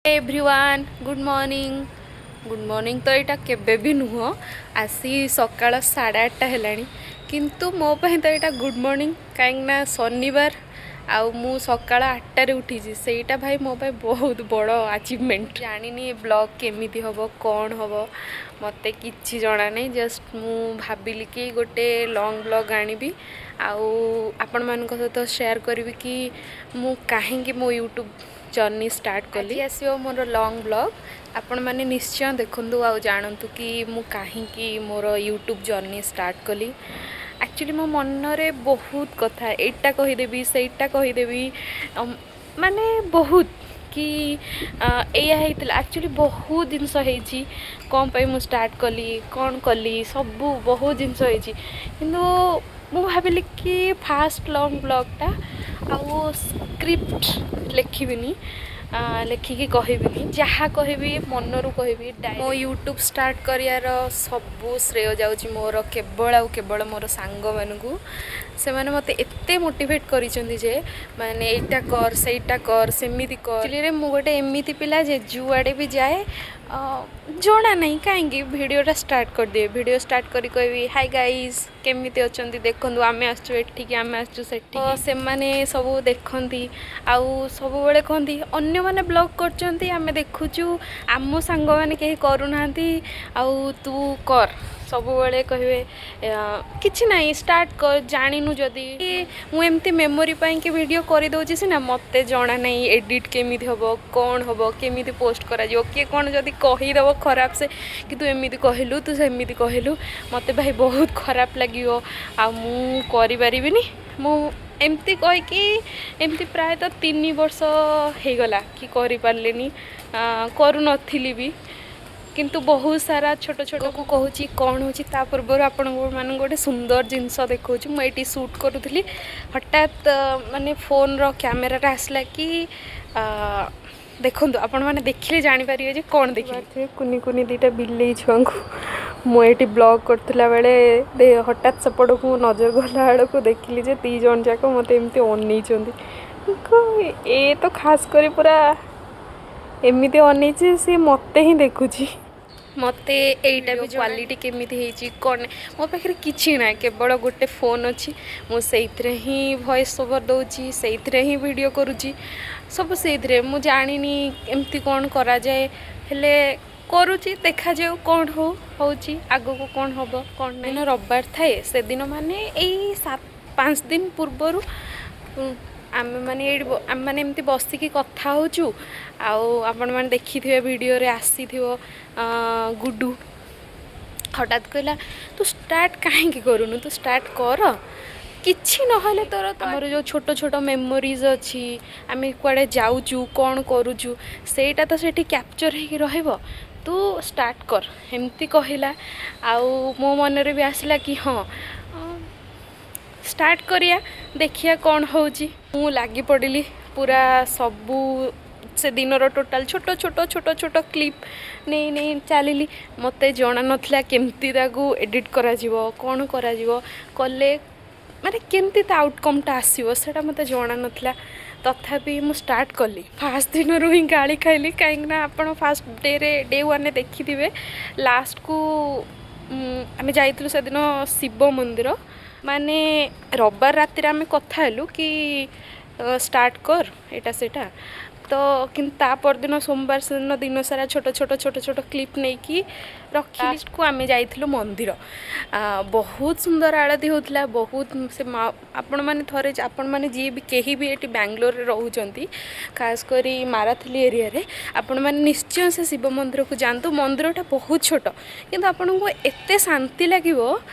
Everyone, good morning. Good morning ତ ଏଇଟା କେବେ ବି ନୁହଁ, ଆସି ସକାଳ 8:30 ହେଲାଣି, କିନ୍ତୁ ମୋ ପାଇଁ ତ ଏଇଟା ଗୁଡ଼୍ ମର୍ଣ୍ଣିଂ, କାହିଁକିନା ଶନିବାର ଆଉ ମୁଁ ସକାଳ 8ଟାରେ ଉଠିଛି। ସେଇଟା ଭାଇ ମୋ ପାଇଁ ବହୁତ ବଡ଼ ଆଚିଭମେଣ୍ଟ। ଜାଣିନି ଏ ବ୍ଲଗ୍ କେମିତି ହେବ, କ'ଣ ହେବ, ମୋତେ କିଛି ଜଣା ନାହିଁ। ଜଷ୍ଟ ମୁଁ ଭାବିଲି କି ଗୋଟେ ଲଙ୍ଗ୍ ବ୍ଲଗ୍ ଆଣିବି ଆଉ ଆପଣମାନଙ୍କ ସହିତ ସେୟାର କରିବି କି ମୁଁ କାହିଁକି ମୋ ୟୁଟ୍ୟୁବ୍ ଜର୍ଣ୍ଣି ଷ୍ଟାର୍ଟ କଲି। ଆସିବ ମୋର ଲଙ୍ଗ୍ ବ୍ଲଗ୍, ଆପଣମାନେ ନିଶ୍ଚୟ ଦେଖନ୍ତୁ ଆଉ ଜାଣନ୍ତୁ କି ମୁଁ କାହିଁକି ମୋର ୟୁଟ୍ୟୁବ୍ ଜର୍ଣ୍ଣି ଷ୍ଟାର୍ଟ କଲି। ଆକ୍ଚୁଆଲି ମୋ ମନରେ ବହୁତ କଥା, ଏଇଟା କହିଦେବି, ସେଇଟା କହିଦେବି, ମାନେ ବହୁତ କି ଏଇଆ ହେଇଥିଲା। ଆକ୍ଚୁଆଲି ବହୁତ ଜିନିଷ ହେଇଛି, କ'ଣ ପାଇଁ ମୁଁ ଷ୍ଟାର୍ଟ କଲି, କ'ଣ କଲି, ସବୁ ବହୁତ ଜିନିଷ ହେଇଛି। କିନ୍ତୁ ମୁଁ ଭାବିଲି କି ଫାଷ୍ଟ ଲଙ୍ଗ୍ ବ୍ଲଗ୍ଟା ଆଉ ସ୍କ୍ରିପ୍ଟ ଲେଖିବିନି, ଲେଖିକି କହିବିନି, ଯାହା କହିବି ମନରୁ କହିବି। ମୋ ୟୁଟ୍ୟୁବ୍ ଷ୍ଟାର୍ଟ କରିବାର ସବୁ ଶ୍ରେୟ ଯାଉଛି ମୋର କେବଳ ଆଉ କେବଳ ମୋର ସାଙ୍ଗମାନଙ୍କୁ। ସେମାନେ ମୋତେ ଏତେ ମୋଟିଭେଟ୍ କରିଛନ୍ତି ଯେ ମାନେ ଏଇଟା କର, ସେଇଟା କର, ସେମିତି କର। ଆକ୍ଚୁଆଲିରେ ମୁଁ ଗୋଟେ ଏମିତି ପିଲା ଯେ ଯୁଆଡ଼େ ବି ଯାଏ, ଜଣା ନାହିଁ କାହିଁକି ଭିଡ଼ିଓଟା ଷ୍ଟାର୍ଟ କରିଦିଏ। ଭିଡ଼ିଓ ଷ୍ଟାର୍ଟ କରି କହିବି, "ହାଇ ଗାଇଜ୍, କେମିତି ଅଛନ୍ତି? ଦେଖନ୍ତୁ, ଆମେ ଆସିଛୁ ଏଠିକି, ଆମେ ଆସିଛୁ ସେଠିକି।" ସେମାନେ ସବୁ ଦେଖନ୍ତି ଆଉ ସବୁବେଳେ କହନ୍ତି, "ଅନ୍ୟମାନେ ବ୍ଲଗ୍ କରୁଛନ୍ତି, ଆମେ ଦେଖୁଛୁ, ଆମ ସାଙ୍ଗମାନେ କେହି କରୁନାହାନ୍ତି, ଆଉ ତୁ କର।" ସବୁବେଳେ କହିବେ, "କିଛି ନାହିଁ, ଷ୍ଟାର୍ଟ କର, ଜାଣିନୁ ଯଦି।" ମୁଁ ଏମିତି ମେମୋରି ପାଇଁକି ଭିଡ଼ିଓ କରିଦେଉଛି ସିନା, ମୋତେ ଜଣା ନାହିଁ ଏଡ଼ିଟ୍ କେମିତି ହେବ, କ'ଣ ହେବ, କେମିତି ପୋଷ୍ଟ କରାଯିବ। କିଏ କ'ଣ ଯଦି କହିଦେବ ଖରାପ ସେ କି ତୁ ଏମିତି କହିଲୁ, ତୁ ସେମିତି କହିଲୁ, ମୋତେ ଭାଇ ବହୁତ ଖରାପ ଲାଗିବ ଆଉ ମୁଁ କରିପାରିବିନି। ମୁଁ ଏମିତି କହିକି ଏମିତି ପ୍ରାୟତଃ 3 ବର୍ଷ ହେଇଗଲା କି କରିପାରିଲିନି, କରୁନଥିଲି ବି। କିନ୍ତୁ ବହୁତ ସାରା ଛୋଟ ଛୋଟକୁ କହୁଛି କ'ଣ ହେଉଛି। ତା ପୂର୍ବରୁ ଆପଣଙ୍କୁ ମାନଙ୍କୁ ଗୋଟେ ସୁନ୍ଦର ଜିନିଷ ଦେଖାଉଛି। ମୁଁ ଏଇଠି ସୁଟ୍ କରୁଥିଲି, ହଠାତ୍ ମାନେ ଫୋନ୍ର କ୍ୟାମେରାଟା ଆସିଲା କି ଦେଖନ୍ତୁ, ଆପଣମାନେ ଦେଖିଲେ ଜାଣିପାରିବେ ଯେ କ'ଣ ଦେଖିଲେ। କୁନି କୁନି ଦୁଇଟା ବିଲେଇ ଛୁଆଙ୍କୁ ମୁଁ ଏଇଠି ବ୍ଲଗ୍ କରୁଥିଲା ବେଳେ ହଠାତ୍ ସେପଟକୁ ନଜର ଗଲା ବେଳକୁ ଦେଖିଲି ଯେ ଦୁଇ ଜଣ ଯାକ ମୋତେ ଏମିତି ଅନେଇଛନ୍ତି। ଏ ତ ଖାସ୍ କରି ପୁରା ଏମିତି ଅନେଇଛି, ସିଏ ମୋତେ ହିଁ ଦେଖୁଛି। ମୋତେ ଏଇଟା ବି କ୍ୱାଲିଟି କେମିତି ହେଇଛି, କ'ଣ ନାହିଁ, ମୋ ପାଖରେ କିଛି ନାହିଁ, କେବଳ ଗୋଟେ ଫୋନ୍ ଅଛି। ମୁଁ ସେଇଥିରେ ହିଁ ଭଏସ୍ ଓଭର୍ ଦେଉଛି, ସେଇଥିରେ ହିଁ ଭିଡ଼ିଓ କରୁଛି, ସବୁ ସେଇଥିରେ। ମୁଁ ଜାଣିନି ଏମିତି କ'ଣ କରାଯାଏ, ହେଲେ କରୁଛି। ଦେଖାଯାଉ କ'ଣ ହେଉଛି, ଆଗକୁ କ'ଣ ହେବ, କ'ଣ ନାହିଁ। ଦିନ ରବିବାର ଥାଏ, ସେଦିନ ମାନେ ଏଇ 7-5 ଦିନ ପୂର୍ବରୁ ଆମେମାନେ ଏଇଠି ଆମେମାନେ ଏମିତି ବସିକି କଥା ହେଉଛୁ ଆଉ ଆପଣମାନେ ଦେଖିଥିବେ, ଭିଡ଼ିଓରେ ଆସିଥିବ, ଗୁଡୁ ହଠାତ୍ କହିଲା, "ତୁ ଷ୍ଟାର୍ଟ କାହିଁକି କରୁନୁ? ତୁ ଷ୍ଟାର୍ଟ କର, କିଛି ନହେଲେ ତୋର ତ ଆମର ଯେଉଁ ଛୋଟ ଛୋଟ ମେମୋରିଜ୍ ଅଛି, ଆମେ କୁଆଡ଼େ ଯାଉଛୁ, କ'ଣ କରୁଛୁ, ସେଇଟା ତ ସେଠି କ୍ୟାପଚର୍ ହେଇକି ରହିବ, ତୁ ଷ୍ଟାର୍ଟ କର।" ଏମିତି କହିଲା ଆଉ ମୋ ମନରେ ବି ଆସିଲା କି ହଁ, ଷ୍ଟାର୍ଟ କରିବା, ଦେଖିବା କ'ଣ ହେଉଛି। ମୁଁ ଲାଗି ପଡ଼ିଲି ପୁରା, ସବୁ ସେ ଦିନର ଟୋଟାଲ୍ ଛୋଟ ଛୋଟ ଛୋଟ ଛୋଟ କ୍ଲିପ୍ ନେଇ ନେଇ ଚାଲିଲି। ମୋତେ ଜଣା ନଥିଲା କେମିତି ତାକୁ ଏଡ଼ିଟ୍ କରାଯିବ, କ'ଣ କରାଯିବ, କଲେ ମାନେ କେମିତି ତା ଆଉଟକମ୍ଟା ଆସିବ, ସେଇଟା ମୋତେ ଜଣା ନଥିଲା। ତଥାପି ମୁଁ ଷ୍ଟାର୍ଟ କଲି। ଫାଷ୍ଟ ଦିନରୁ ହିଁ ଗାଳି ଖାଇଲି, କାହିଁକିନା ଆପଣ ଫାଷ୍ଟ ଡେରେ, ଡେ ୱାନ୍ରେ ଦେଖିଥିବେ, ଲାଷ୍ଟକୁ ଆମେ ଯାଇଥିଲୁ ସେଦିନ ଶିବ ମନ୍ଦିର। ମାନେ ରବିବାର ରାତିରେ ଆମେ କଥା ହେଲୁ କି ଷ୍ଟାର୍ଟ କର, ଏଇଟା ସେଇଟା ତ। କିନ୍ତୁ ତା ପରଦିନ ସୋମବାର ସେଦିନ ଦିନ ସାରା ଛୋଟ ଛୋଟ ଛୋଟ ଛୋଟ କ୍ଲିପ୍ ନେଇକି ରଖି ଲାଷ୍ଟକୁ ଆମେ ଯାଇଥିଲୁ ମନ୍ଦିର। ବହୁତ ସୁନ୍ଦର ଆଳତି ହେଉଥିଲା, ବହୁତ ସେ ମା। ଆପଣମାନେ ଥରେ, ଆପଣମାନେ ଯିଏ ବି କେହି ବି ଏଠି ବାଙ୍ଗଲୋରରେ ରହୁଛନ୍ତି, ଖାସ୍ କରି ମାରାଥିଲି ଏରିଆରେ, ଆପଣମାନେ ନିଶ୍ଚୟ ସେ ଶିବ ମନ୍ଦିରକୁ ଯାଆନ୍ତୁ। ମନ୍ଦିରଟା ବହୁତ ଛୋଟ, କିନ୍ତୁ ଆପଣଙ୍କୁ ଏତେ ଶାନ୍ତି ଲାଗିବ,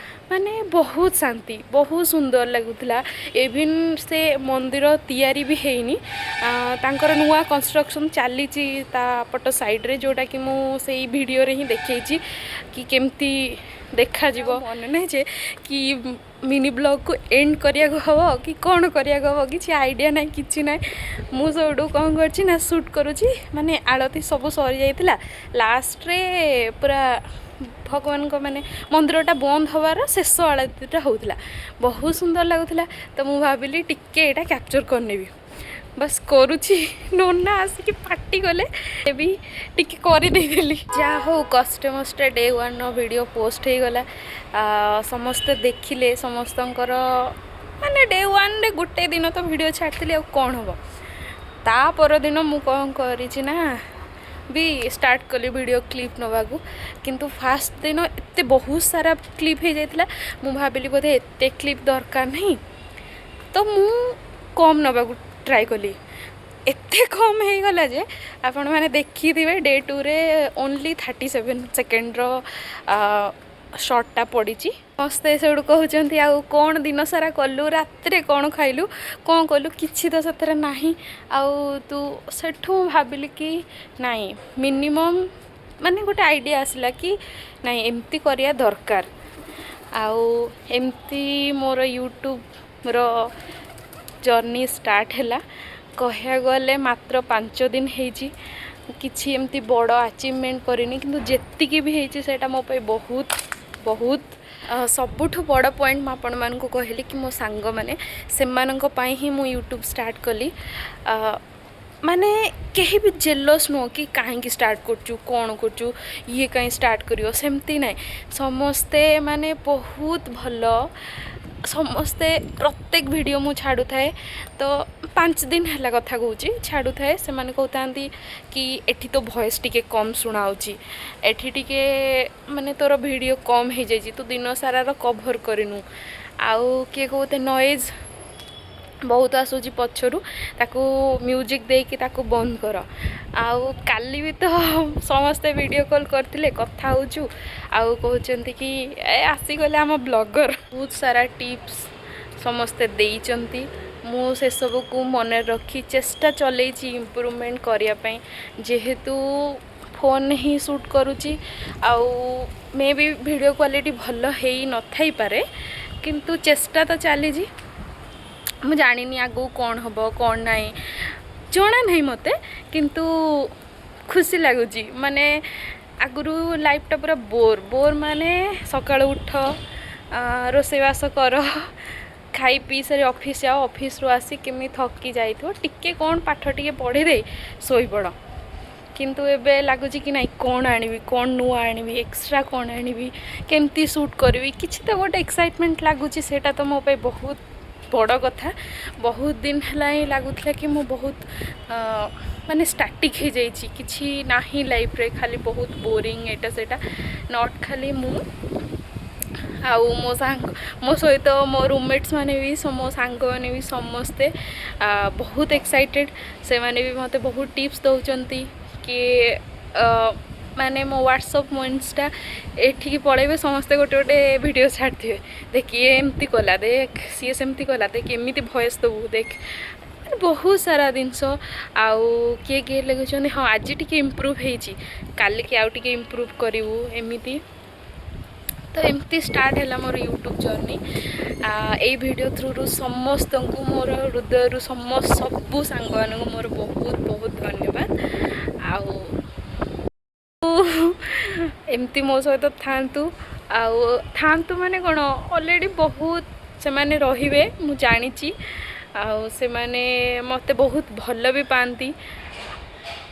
ମାନେ ବହୁତ ଶାନ୍ତି, ବହୁତ ସୁନ୍ଦର ଲାଗୁଥିଲା। ଇଭିନ୍ ସେ ମନ୍ଦିର ତିଆରି ବି ହେଇନି, ତାଙ୍କର ନୂଆ କନଷ୍ଟ୍ରକ୍ସନ୍ ଚାଲିଛି ତା ପଟ ସାଇଡ଼୍ରେ, ଯେଉଁଟାକି ମୁଁ ସେଇ ଭିଡ଼ିଓରେ ହିଁ ଦେଖେଇଛି କି କେମିତି ଦେଖାଯିବ। ମନେ ନାହିଁ ଯେ କି ମିନି ବ୍ଲଗ୍କୁ ଏଣ୍ଡ କରିବାକୁ ହେବ କି କ'ଣ କରିବାକୁ ହେବ, କିଛି ଆଇଡ଼ିଆ ନାହିଁ, କିଛି ନାହିଁ। ମୁଁ ସେଇଠୁ କ'ଣ କରିଛି ନା ସୁଟ୍ କରୁଛି, ମାନେ ଆଳତି ସବୁ ସରିଯାଇଥିଲା, ଲାଷ୍ଟରେ ପୁରା ଭଗବାନଙ୍କ ମାନେ ମନ୍ଦିରଟା ବନ୍ଦ ହେବାର ଶେଷ ଆଳତିଟା ହେଉଥିଲା। ବହୁତ ସୁନ୍ଦର ଲାଗୁଥିଲା, ତ ମୁଁ ଭାବିଲି ଟିକେ ଏଇଟା କ୍ୟାପଚର୍ କରିନେବି। ବାସ୍ କରୁଛି। ନନା ଆସିକି ପାଟି କଲେ ବି ଟିକେ କରିଦେଇଥିଲି। ଯାହା ହଉ, କଷ୍ଟେ ମଷ୍ଟେ ଡେ ୱାନ୍ର ଭିଡ଼ିଓ ପୋଷ୍ଟ ହେଇଗଲା। ସମସ୍ତେ ଦେଖିଲେ। ସମସ୍ତଙ୍କର ମାନେ ଡେ ୱାନ୍ରେ ଗୋଟେ ଦିନ ତ ଭିଡ଼ିଓ ଛାଡ଼ିଥିଲି, ଆଉ କ'ଣ ହେବ? ତା ପରଦିନ ମୁଁ କ'ଣ କରିଛି ନା ବି ଷ୍ଟାର୍ଟ କଲି ଭିଡ଼ିଓ କ୍ଲିପ୍ ନେବାକୁ। କିନ୍ତୁ ଫାଷ୍ଟ ଦିନ ଏତେ ବହୁତ ସାରା କ୍ଲିପ୍ ହେଇଯାଇଥିଲା, ମୁଁ ଭାବିଲି ବୋଧେ ଏତେ କ୍ଲିପ୍ ଦରକାର ନାହିଁ, ତ ମୁଁ କମ୍ ନେବାକୁ ଟ୍ରାଏ କଲି। ଏତେ କମ୍ ହେଇଗଲା ଯେ ଆପଣମାନେ ଦେଖିଥିବେ, ଡେ ଟୁରେ ଓନ୍ଲି 37 ସେକେଣ୍ଡର ସର୍ଟଟା ପଡ଼ିଛି। ସମସ୍ତେ ସେଠୁ କହୁଛନ୍ତି, ଆଉ କ'ଣ ଦିନ ସାରା କଲୁ, ରାତିରେ କ'ଣ ଖାଇଲୁ, କ'ଣ କଲୁ, କିଛି ତ ସେଥିରେ ନାହିଁ। ଆଉ ତୁ ସେଠୁ ମୁଁ ଭାବିଲି କି ନାଇଁ, ମିନିମମ୍ ମାନେ ଗୋଟେ ଆଇଡ଼ିଆ ଆସିଲା କି ନାଇଁ, ଏମିତି କରିବା ଦରକାର। ଆଉ ଏମିତି ମୋର ୟୁଟ୍ୟୁବ୍ର ଜର୍ଣ୍ଣି ଷ୍ଟାର୍ଟ ହେଲା। କହିବାକୁ ଗଲେ ମାତ୍ର 5 ଦିନ ହେଇଛି, କିଛି ଏମିତି ବଡ଼ ଆଚିଭମେଣ୍ଟ କରିନି, କିନ୍ତୁ ଯେତିକି ବି ହେଇଛି ସେଇଟା ମୋ ପାଇଁ ବହୁତ ବହୁତ। ସବୁଠୁ ବଡ଼ ପଏଣ୍ଟ ମୁଁ ଆପଣମାନଙ୍କୁ କହିଲି କି ମୋ ସାଙ୍ଗମାନେ, ସେମାନଙ୍କ ପାଇଁ ହିଁ ମୁଁ ୟୁଟ୍ୟୁବ୍ ଷ୍ଟାର୍ଟ କଲି। ମାନେ କେହି ବି ଜେଲସ୍ ନୁହଁ କି କାହିଁକି ଷ୍ଟାର୍ଟ କରୁଛୁ, କ'ଣ କରୁଛୁ, ଇଏ କାହିଁ ଷ୍ଟାର୍ଟ କରିବ, ସେମିତି ନାହିଁ। ସମସ୍ତେ ମାନେ ବହୁତ ଭଲ ସମସ୍ତେ। ପ୍ରତ୍ୟେକ ଭିଡ଼ିଓ ମୁଁ ଛାଡ଼ୁଥାଏ, ତ 5 ଦିନ ହେଲା କଥା କହୁଛି, ଛାଡ଼ୁଥାଏ, ସେମାନେ କହୁଥାନ୍ତି କି ଏଠି ତୋ ଭଏସ୍ ଟିକେ କମ୍ ଶୁଣାଉଛି, ଏଠି ଟିକେ ମାନେ ତୋର ଭିଡ଼ିଓ କମ୍ ହେଇଯାଇଛି, ତୁ ଦିନ ସାରାର କଭର୍ କରିନୁ। ଆଉ କିଏ କହୁଥାଏ ନଏଜ୍ ବହୁତ ଆସୁଛି ପଛରୁ, ତାକୁ ମ୍ୟୁଜିକ୍ ଦେଇକି ତାକୁ ବନ୍ଦ କର। ଆଉ କାଲି ବି ତ ସମସ୍ତେ ଭିଡ଼ିଓ କଲ୍ କରିଥିଲେ, କଥା ହେଉଛୁ ଆଉ କହୁଛନ୍ତି କି ଏ ଆସିଗଲେ ଆମ ବ୍ଲଗର୍। ବହୁତ ସାରା ଟିପ୍ସ ସମସ୍ତେ ଦେଇଛନ୍ତି। ମୁଁ ସେସବୁକୁ ମନରେ ରଖି ଚେଷ୍ଟା ଚଲେଇଛି ଇମ୍ପ୍ରୁଭମେଣ୍ଟ କରିବା ପାଇଁ। ଯେହେତୁ ଫୋନ୍ ହିଁ ସୁଟ୍ କରୁଛି ଆଉ ମେ ବି ଭିଡ଼ିଓ କ୍ୱାଲିଟି ଭଲ ହେଇ ନଥାଇପାରେ, କିନ୍ତୁ ଚେଷ୍ଟା ତ ଚାଲିଛି। ମୁଁ ଜାଣିନି ଆଗକୁ କ'ଣ ହେବ କ'ଣ ନାହିଁ, ଜଣା ନାହିଁ ମୋତେ, କିନ୍ତୁ ଖୁସି ଲାଗୁଛି। ମାନେ ଆଗରୁ ଲାଇଫ୍ଟା ପୁରା ବୋର୍ ବୋର୍, ମାନେ ସକାଳୁ ଉଠ, ରୋଷେଇବାସ କର, ଖାଇ ପିଇ ସାରି ଅଫିସ୍ ଯାଅ, ଅଫିସ୍ରୁ ଆସି କେମିତି ଥକି ଯାଇଥିବ, ଟିକେ କ'ଣ ପାଠ ଟିକେ ପଢ଼ିଦେଇ ଶୋଇପଡ଼। କିନ୍ତୁ ଏବେ ଲାଗୁଛି କି ନାଇଁ, କ'ଣ ଆଣିବି, କ'ଣ ନୂଆ ଆଣିବି, ଏକ୍ସଟ୍ରା କ'ଣ ଆଣିବି, କେମିତି ସୁଟ୍ କରିବି, କିଛି ତ ଗୋଟେ ଏକ୍ସାଇଟମେଣ୍ଟ ଲାଗୁଛି। ସେଇଟା ତ ମୋ ପାଇଁ ବହୁତ ବଡ଼ କଥା। ବହୁତ ଦିନ ହେଲା ହିଁ ଲାଗୁଥିଲା କି ମୁଁ ବହୁତ ମାନେ ଷ୍ଟାଟିକ୍ ହେଇଯାଇଛି, କିଛି ନାହିଁ ଲାଇଫ୍ରେ, ଖାଲି ବହୁତ ବୋରିଂ, ଏଇଟା ସେଇଟା। Not ଖାଲି ମୁଁ, ଆଉ ମୋ ସାଙ୍ଗ, ମୋ ସହିତ ମୋ ରୁମମେଟ୍ସ ମାନେ ବି, ମୋ ସାଙ୍ଗମାନେ ବି ସମସ୍ତେ ବହୁତ ଏକ୍ସାଇଟେଡ଼୍। ସେମାନେ ବି ମୋତେ ବହୁତ ଟିପ୍ସ ଦେଉଛନ୍ତି କି ମାନେ ମୋ ହ୍ୱାଟ୍ସଅପ୍, ମୋ ଇନଷ୍ଟା ଏଠିକି ପଳେଇବେ, ସମସ୍ତେ ଗୋଟେ ଗୋଟେ ଭିଡ଼ିଓ ଛାଡ଼ିଥିବେ, ଦେଖ ଇଏ ଏମିତି କଲା, ଦେଖ ସିଏ ସେମିତି କଲା, ଦେଖ ଏମିତି ଭଏସ୍ ଦେବୁ, ଦେଖ, ମାନେ ବହୁତ ସାରା ଜିନିଷ। ଆଉ କିଏ କିଏ ଲେଖୁଛନ୍ତି, ହଁ, ଆଜି ଟିକେ ଇମ୍ପ୍ରୁଭ୍ ହେଇଛି, କାଲିକି ଆଉ ଟିକେ ଇମ୍ପ୍ରୁଭ୍ କରିବୁ, ଏମିତି। ତ ଏମିତି ଷ୍ଟାର୍ଟ ହେଲା ମୋର ୟୁଟ୍ୟୁବ୍ ଜର୍ଣ୍ଣି। ଏଇ ଭିଡ଼ିଓ ଥ୍ରୁରୁ ସମସ୍ତଙ୍କୁ ମୋର ହୃଦୟରୁ ସବୁ ସାଙ୍ଗମାନଙ୍କୁ ମୋର ବହୁତ ବହୁତ ଧନ୍ୟବାଦ। ଆଉ ଏମିତି ମୋ ସହିତ ଥାଆନ୍ତୁ। ଆଉ ଥାଆନ୍ତୁ ମାନେ କ'ଣ, ଅଲରେଡ଼ି ବହୁତ ସେମାନେ ରହିବେ ମୁଁ ଜାଣିଛି। ଆଉ ସେମାନେ ମୋତେ ବହୁତ ଭଲ ବି ପାଆନ୍ତି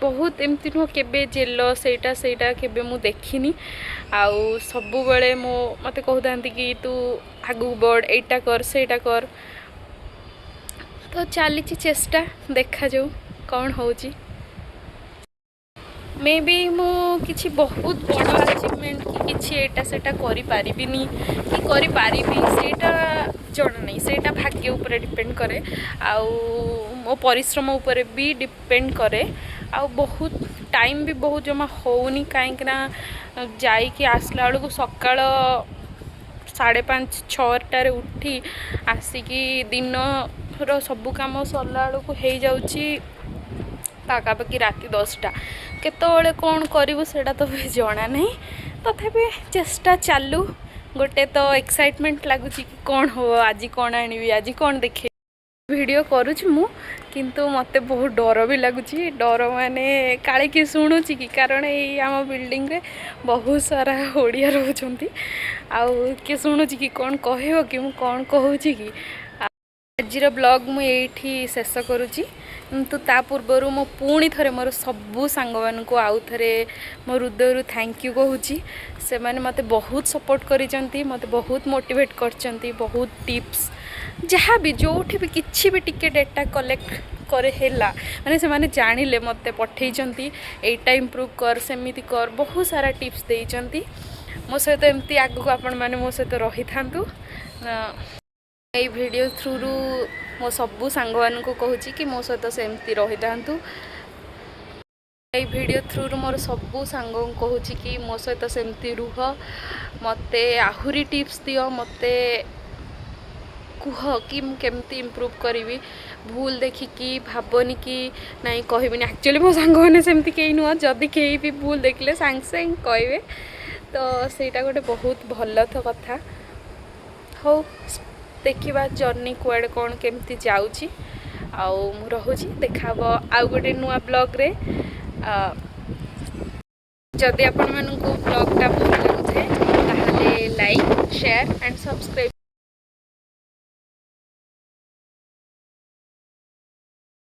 ବହୁତ। ଏମିତି ନୁହଁ, କେବେ ଜେଲ ସେଇଟା ସେଇଟା କେବେ ମୁଁ ଦେଖିନି। ଆଉ ସବୁବେଳେ ମୋ ମୋତେ କହୁଥାନ୍ତି କି ତୁ ଆଗକୁ ବଢ଼, ଏଇଟା କର, ସେଇଟା କର। ତ ଚାଲିଛି ଚେଷ୍ଟା, ଦେଖାଯାଉ କ'ଣ ହେଉଛି। ମେ ବି ମୁଁ କିଛି ବହୁତ ବଡ଼ ଆଚିଭମେଣ୍ଟ କି କିଛି ଏଇଟା ସେଇଟା କରିପାରିବିନି କି କରିପାରିବି, ସେଇଟା ଜଣା ନାହିଁ। ସେଇଟା ଭାଗ୍ୟ ଉପରେ ଡିପେଣ୍ଡ କରେ ଆଉ ମୋ ପରିଶ୍ରମ ଉପରେ ବି ଡିପେଣ୍ଡ କରେ। ଆଉ ବହୁତ ଟାଇମ୍ ବି ବହୁତ ଜମା ହେଉନି, କାହିଁକିନା ଯାଇକି ଆସିଲା ବେଳକୁ ସକାଳ 5:30 6ଟାରେ ଉଠି ଆସିକି ଦିନର ସବୁ କାମ ସରିଲା ବେଳକୁ ହେଇଯାଉଛି ପାଖାପାଖି ରାତି 10ଟା। କେତେବେଳେ କ'ଣ କରିବୁ ସେଇଟା ତ ବି ଜଣା ନାହିଁ। ତଥାପି ଚେଷ୍ଟା ଚାଲୁ। ଗୋଟେ ତ ଏକ୍ସାଇଟମେଣ୍ଟ ଲାଗୁଛି କି କ'ଣ ହେବ ଆଜି, କ'ଣ ଆଣିବି ଆଜି, କ'ଣ ଦେଖେଇବି। ଭିଡ଼ିଓ କରୁଛି ମୁଁ, କିନ୍ତୁ ମୋତେ ବହୁତ ଡର ବି ଲାଗୁଛି। ଡର ମାନେ କାଳେ କିଏ ଶୁଣୁଛି କି, କାରଣ ଏଇ ଆମ ବିଲ୍ଡିଂରେ ବହୁତ ସାରା ଓଡ଼ିଆ ରହୁଛନ୍ତି। ଆଉ କିଏ ଶୁଣୁଛି କି, କ'ଣ କହିବ କି, ମୁଁ କ'ଣ କହୁଛି କି? ଆଜିର ବ୍ଲଗ୍ ମୁଁ ଏଇଠି ଶେଷ କରୁଛି। କିନ୍ତୁ ତା ପୂର୍ବରୁ ମୁଁ ପୁଣି ଥରେ ମୋର ସବୁ ସାଙ୍ଗମାନଙ୍କୁ ଆଉ ଥରେ ମୋ ହୃଦୟରୁ thank you କହୁଛି। ସେମାନେ ମୋତେ ବହୁତ ସପୋର୍ଟ କରିଛନ୍ତି, ମୋତେ ବହୁତ ମୋଟିଭେଟ୍ କରିଛନ୍ତି। ବହୁତ ଟିପ୍ସ, ଯାହା ବି, ଯେଉଁଠି ବି କିଛି ବି ଟିକେ ଡେଟା କଲେକ୍ଟ କରେ ହେଲା, ମାନେ ସେମାନେ ଜାଣିଲେ, ମୋତେ ପଠେଇଛନ୍ତି, ଏଇଟା ଇମ୍ପ୍ରୁଭ୍ କର, ସେମିତି କର, ବହୁତ ସାରା ଟିପ୍ସ ଦେଇଛନ୍ତି। ମୋ ସହିତ ଏମିତି ଆଗକୁ ଆପଣମାନେ ମୋ ସହିତ ରହିଥାନ୍ତୁ। ଏଇ ଭିଡ଼ିଓ ଥ୍ରୁରୁ ମୋ ସବୁ ସାଙ୍ଗମାନଙ୍କୁ କହୁଛି କି ମୋ ସହିତ ସେମିତି ରହିଥାନ୍ତୁ। ଏଇ ଭିଡ଼ିଓ ଥ୍ରୁରୁ ମୋର ସବୁ ସାଙ୍ଗଙ୍କୁ କହୁଛି କି ମୋ ସହିତ ସେମିତି ରୁହ, ମୋତେ ଆହୁରି ଟିପ୍ସ ଦିଅ, ମୋତେ କୁହ କି ମୁଁ କେମିତି ଇମ୍ପ୍ରୁଭ୍ କରିବି। ଭୁଲ ଦେଖିକି ଭାବନି କି ନାଇଁ, କହିବିନି। ଆକ୍ଚୁଆଲି ମୋ ସାଙ୍ଗମାନେ ସେମିତି କେହି ନୁହଁ। ଯଦି କେହି ବି ଭୁଲ ଦେଖିଲେ, ସାଙ୍ଗେ ସାଙ୍ଗେ କହିବେ। ତ ସେଇଟା ଗୋଟେ ବହୁତ ଭଲ ତ କଥା। ହଉ, ଦେଖିବା ଜର୍ଣ୍ଣି କୁଆଡ଼େ କ'ଣ କେମିତି ଯାଉଛି। ଆଉ ମୁଁ ରହୁଛି, ଦେଖାହବ ଆଉ ଗୋଟେ ନୂଆ ବ୍ଲଗ୍ରେ। ଯଦି ଆପଣମାନଙ୍କୁ ବ୍ଲଗ୍ଟା ଭଲ ଲାଗୁଥାଏ, ତାହେଲେ ଲାଇକ୍, ସେୟାର ଆଣ୍ଡ ସବସ୍କ୍ରାଇବ୍।